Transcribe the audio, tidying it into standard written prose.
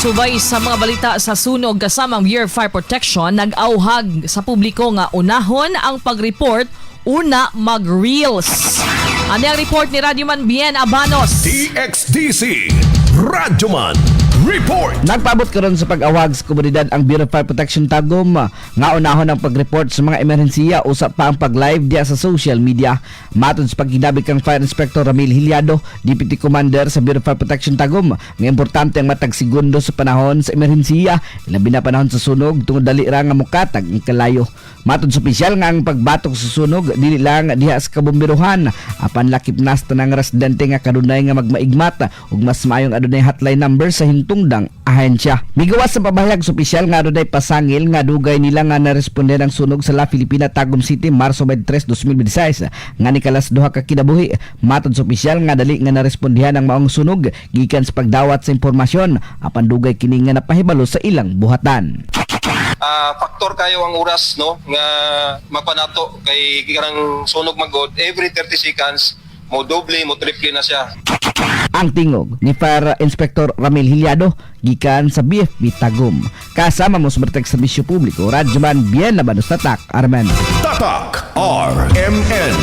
Subay sa mga balita sa sunog, kasamang Bureau of Fire Protection nag-auhag sa publiko nga unahon ang pag-report una mag-reels. Ano ang report ni Radyoman Bien Abanos? DXDC Radyoman Report. Nagpaabot karon sa pag-awag sa komunidad ang Bureau of Fire Protection Tagum nga unahon ang pag-report sa mga emerhensiya usa pa ang pag-live diya sa social media. Matod sa paghidabi kang Fire Inspector Ramil Hilyado, Deputy Commander sa Bureau of Fire Protection Tagum, nga importante ang matag segundo sa panahon sa emerhensiya, labi na panahon sa sunog tungod dali ra nga mokatag ang kalayo. Matod sa opisyal nga ang pagbatok sa sunog dili lang diha sa kabomberohan apan lakip na sa tanang residente nga kanunay nga magmaigmat ug mas maayong adunay hotline number sa hintungdang ahensya. Migawas sa pamahayag sa opisyal nga adunay pasangil nga dugay nila nga naresponde ang sunog sa La Filipina, Tagum City, Marso 23, 2026 nga nikalas duha ka kinabuhi. Matod sa opisyal nga dali nga narespondihan ang maong sunog gikan sa pagdawat sa impormasyon apan dugay kini nga napahibalo sa ilang buhatan. Factor kayo ang oras, no, nga mapanato kay karang sunog magod every 30 seconds mo doble mo triple na siya. Ang tingog ni Fire Inspector Ramil Hilyado gikan sa BFP Tagum. Kasama mo sa Barteg Serbisyo Publiko, Radyoman Bien Labanos, Tatak, Armen. Tatak RMN.